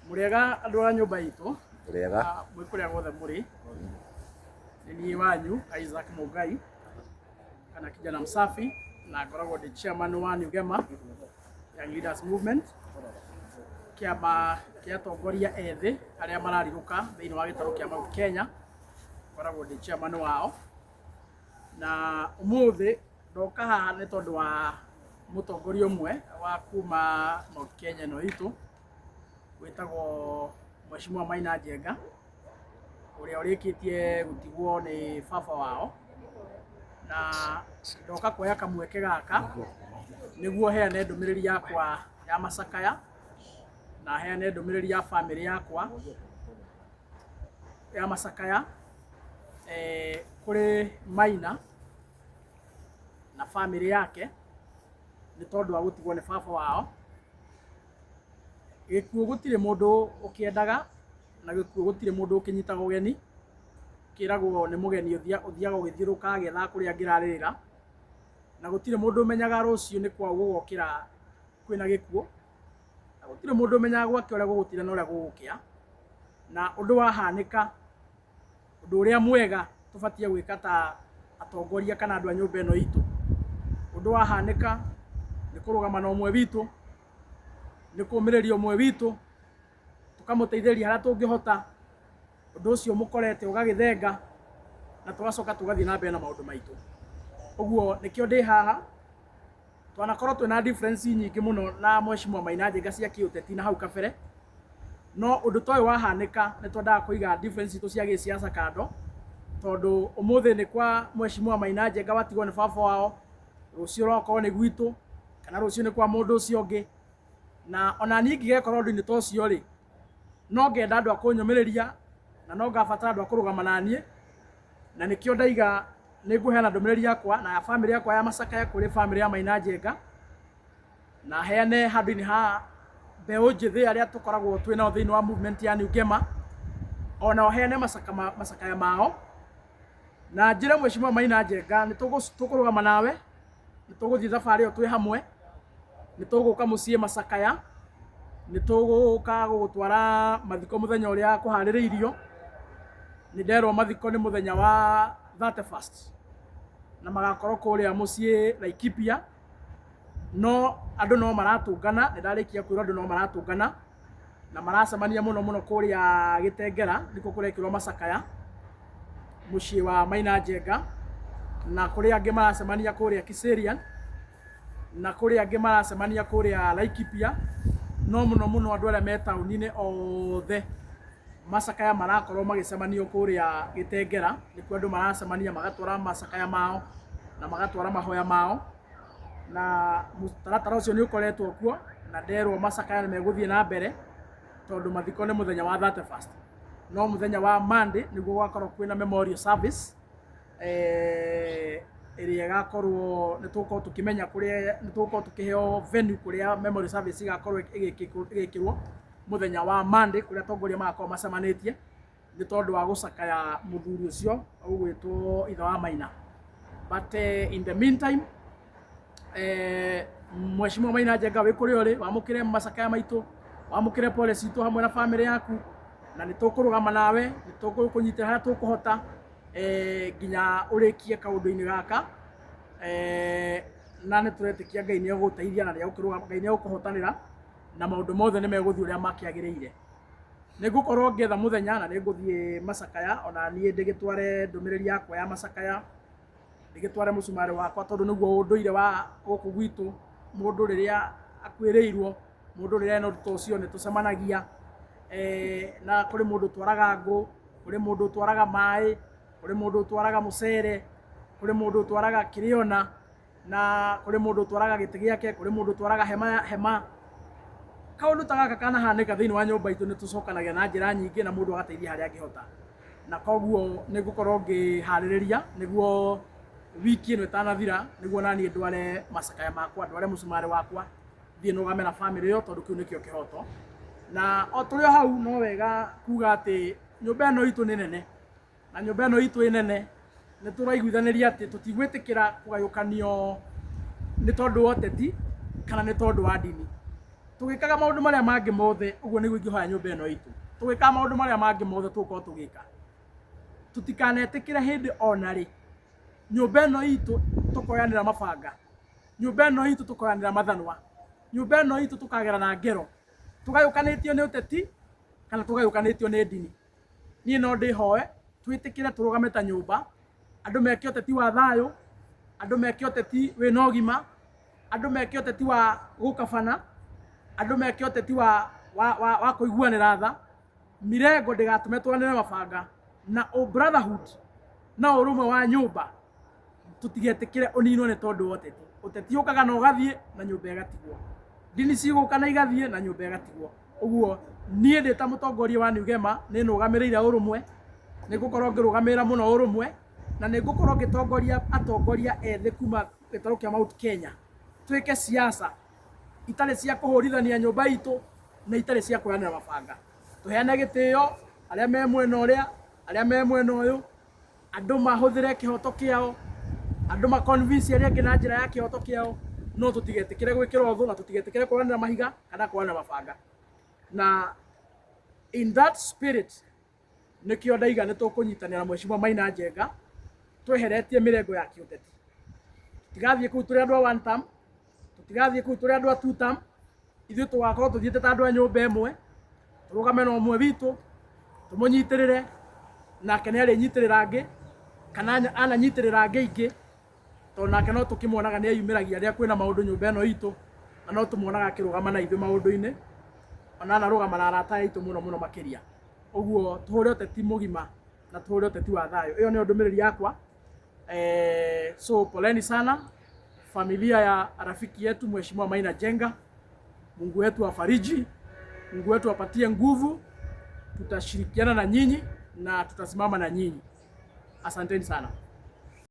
Mũrĩega andũ a nyũmba itũ. Mũrĩega. Mwĩ kũrĩa guothe mũrĩ. Nĩ niĩ wanyu Isaac Mũngai kana kijana msafi, na ngoragwo ndĩ chairman wa New Gema Young Leaders Movement, kĩama kĩa atongoria ethĩ arĩa mararirũka thĩinĩ wa gĩtarũ kĩa Mount Kenya. Ngoragwo ndĩ chairman wao, na ũmũthĩ ndoka haha nĩ tondũ wa mũtongoria ũmwe wa kuma Mount Kenya ĩno itũ wĩtagwo Mheshimiwa Maina Njenga, ũrĩa ũrĩkĩtie gũtigwo nĩ baba wao, na ndoka kuoya kamweke gaka nĩguo heane ndũmĩrĩri yakwa ya macakaya na heane ndũmĩrĩri ya bamĩrĩ yakwa ya macakaya kũrĩ Maina na bamĩrĩ yake nĩ tondũ wa gũtigwo nĩ baba wao. Gĩkuũ gũtirĩ mũndũ ũkĩendaga, na gĩkuũ gũtirĩ mũndũ ũkĩnyitaga ũgeni. Kĩragwo nĩ mũgeni ũthiaga ũgĩthiũrũrũka agĩethaga kũrĩa angĩrarĩrĩra, na gũtirĩ mũndũ ũmenyaga rũciũ nĩ kwaũ gũgokĩra kwĩna gĩkuũ, na gũtirĩ mũndũ ũmenyaga gwake ũrĩa gũgũtinda na ũrĩa gũgũkĩa. Na ũndũ wahanĩka, ũndũ ũrĩa mwega tũbatiĩ gwĩka ta atongoria kana andũ a nyũmba ĩno itũ, ũndũ wahanĩka nĩ kũrũgama na ũmwe witũ, nĩ kũũmĩrĩria ũmwe witũ, tũkamũteithĩrĩria harĩa tũngĩhota, ũndũ ũcio mũkorete ũgagĩthenga, na tũgacoka tũgathiĩ na mbere na maũndũ maitũ. Ũguo nĩkĩo ndĩ haha. Twanakorwo twĩna difference nyingĩ mũno na Mheshimiwa Maina Njenga cia kĩũteti na hau kabere, no ũndũ ta ũyũ wahanĩka nĩ twendaga kũiga difference citũ cia gĩsiasa kando, tondũ ũmũthĩ nĩ kwa Mheshimiwa Maina Njenga watigwo nĩ baba wao, rũciũ rokorwo nĩ gwitũ, kana rũciũ nĩ kwa mũndũ ũcio ũngĩ. Na ona niĩ ingĩgekora ũndũ-inĩ ta ũcio rĩ, no ngenda andũ a kũnyũmĩrĩria, na no ngabatara andũ a kũrũgama na niĩ, na nĩkĩo ndaiga nĩ ngũheana ndũmĩrĩri yakwa na ya bamĩrĩ yakwa ya macakaya kũrĩ bamĩrĩ ya Maina Njenga, na heane handũ-inĩ ha mbeũ njĩthĩ arĩa tũkoragwo twĩ nao thĩinĩ wa movement ya New Gema, ona heane macakaya mao, na njĩre Mheshimiwa Maina Njenga nĩ tũkũrũgama nawe, nĩ tũgũthiĩ thabarĩ ĩyo twĩ hamwe, nĩ tũgũka mũciĩ macakaya, nĩ tũgũka gũgũtwara mathiko mũthenya ũrĩa kũharĩrĩirio. Nĩ nderwo mathiko nĩ mũthenya wa 31st na magakorwo kũrĩa mũciĩ Laikipia, no andũ no maratũngana, nĩ ndarĩkia kwĩrwo andũ no maratũngana na maracemania mũno mũno kũrĩa Gĩtengera, nĩkuo kũrekĩrwo macakaya mũciĩ wa Maina Njenga, na kũrĩ angĩ maracemania kũrĩa Kiserian, na kũrĩ angĩ maracemania kũrĩa Laikipia, no mũno mũno andũ arĩa me taũni-inĩ othe macakaya marakorwo magĩcemanio kũrĩa Gĩtengera, nĩkuo andũ maracemania magatwara macakaya mao na magatwara mahoya mao, na mũtaratara ũcio nĩ ũkoretwo kuo, na nderwo macakaya nĩ megũthiĩ na mbere tondũ mathiko nĩ mũthenya wa 31st, no mũthenya wa Monday nĩguo gũgakorwo kwĩna memorial service ĩrĩa ĩgakorwo nĩ tũgũkorwo tũkĩmenya kũrĩa nĩ tũgũkorwo tũkĩheo venue kũrĩa memorial service ĩgakorwo ĩgĩkĩrwo mũthenya wa Monday, kũrĩa atongoria magakorwo macemanĩtie nĩ tondũ wa gũcakaya mũthuri ũcio ũgwĩtwo ithe wa Maina. But in the meantime, Mheshimiwa Maina Njenga, wĩ kũrĩa ũrĩ, wamũkĩre macakaya maitũ, wamũkĩre pole citũ hamwe na bamĩrĩ yaku, na nĩ tũkũrũgama nawe, nĩ tũgũkũnyitĩra harĩa tũkũhota nginya ũrĩkie kaũndũ-inĩ gaka, na nĩ tũretĩkia Ngai nĩ egũgũteithia na nĩ egũkĩrũgama, Ngai nĩ egũkũhotanĩra na maũndũ mothe nĩ megũthiĩ ũrĩa makĩagĩrĩire. Nĩ ngũkorwo ngĩetha mũthenya na nĩ ngũthiĩ macakaya, ona niĩ ndĩgĩtware ndũmĩrĩri yakwa ya macakaya, ndĩgĩtware mũcumarĩ wakwa, tondũ nĩguo ũndũire wa gũkũ gwitũ. Mũndũ rĩrĩa akuĩrĩirwo, mũndũ rĩrĩa ena ũndũ ta ũcio, nĩ tũcemanagia, na kũrĩ mũndũ ũtwaraga ngũ, kũrĩ mũndũ ũtwaraga maĩ, kũrĩ mũndũ ũtwaraga mũcere, kũrĩ mũndũ ũtwaraga kĩrĩona, na kũrĩ mũndũ ũtwaraga gĩtĩ gĩake, kũrĩ mũndũ ũtwaraga hema hema. Kaũndũ ta gaka kanahanĩka thĩinĩ wa nyũmba itũ, nĩ tũcokanagia na njĩra nyingĩ na mũndũ agateithia harĩa angĩhota, na koguo nĩ ngũkorwo ngĩharĩrĩria nĩguo wiki ĩno ĩtanathira, nĩguo naniĩ ndware macakaya makwa, ndware mũcumarĩ wakwa, thiĩ nũgame na bamĩrĩ ĩyo, tondũ kĩu nĩkĩo kĩhoto. Na o tũrĩ o hau, no wega kuga atĩ nyũmba ĩno itũ nĩ nene, na nyũmba ĩno itũ ĩ nene, nĩ tũraiguithanĩria atĩ tũtigwĩtĩkĩra kũgayũkanio nĩ tondũ wa ũteti kana nĩ tondũ wa ndini. Tũgĩkaga maũndũ marĩa mangĩ mothe, ũguo nĩguo ingĩhoya nyũmba ĩno itũ. Tũgĩkaga maũndũ marĩa mangĩ mothe tũgũkorwo tũgĩka. Tũtikanetĩkĩre hĩndĩ ona rĩ nyũmba ĩno itũ tũkoyanĩra mabanga, nyũmba ĩno itũ tũkoyanĩra mathanwa, nyũmba ĩno itũ tũkagerana ngero, tũgayũkanĩtio nĩ ũteti kana tũgayũkanĩtio nĩ ndini. Niĩ no ndĩhoe twĩtĩkĩre tũrũgame ta nyũmba, andũ meke ũteti wa thayũ, andũ meke ũteti wĩna ũgima, andũ meke ũteti wa gũkabana, andũ meke ũteti wa, wa, wa, wa kũiguanĩra tha. Mirengo ndĩgatũme twanĩre mabanga na ũ brotherhood na ũrũmwe wa nyũmba tũtigetĩkĩre ũninwo nĩ tondũ wa ũteti. Ũteti ũkaga na ũgathiĩ na nyũmba ĩgatigwo. Ndini cigũka na igathiĩ na nyũmba ĩgatigwo. Ũguo niĩ ndĩ ta mũtongoria wa New Gema nĩ nũgamĩrĩire ũrũmwe, nĩ ngũkorwo ngĩrũgamĩrĩra mũno ũrũmwe na nĩ ngũkorwo ngĩtongoria atongoria ethĩ kuma gĩtarũ kĩa Mount Kenya twĩke siasa itarĩ cia kũhũrithania nyũmba itũ na itarĩ cia kuoyanĩra mabanga. Tũheane gĩtĩo arĩa me mwena ũrĩa, arĩa me mwena ũyũ, andũ mahũthĩre kĩhoto kĩao, andũ ma convince arĩa angĩ na njĩra ya kĩhoto kĩao, no tũtigetĩkĩre gwĩkĩrwo thũ na tũtigetĩkĩre kũranĩra mahiga kana kũranĩra mabanga. Na in that spirit nĩkĩo ndaiga nĩ tũkũnyitanĩra na Mheshimiwa Maina Njenga tweheretie mĩrengo ya kĩũteti. Tũtigathiĩ kũu tũrĩ andũ a one term, tũtigathiĩ kũu tũrĩ andũ a two term, ithuĩ tũgakorwo tũthiĩte ta andũ a nyũmba ĩmwe, tũrũgame na ũmwe witũ, tũmũnyitĩrĩre, nake nĩ arĩnyitĩrĩra angĩ, kana ananyitĩrĩra angĩ aingĩ, tondũ nake no tũkĩmuonaga nĩ eyumĩragia rĩrĩa kwĩna maũndũ nyũmba ĩno itũ, na no tũmuonaga akĩrũgama na ithuĩ maũndũ-inĩ, ona anarũgama na arata aitũ mũno mũno makĩria. Ũguo tũhũre ũteti mũgima na tũhũre ũteti wa thayũ. Ĩyo nĩyo ndũmĩrĩri yakwa. So poleni sana familia ya rafiki yetu Mheshimiwa Maina Njenga. Mungu wetu afariji, Mungu wetu apatie nguvu. Tutashirikiana na nyinyi na tutasimama na nyinyi. Asanteni sana.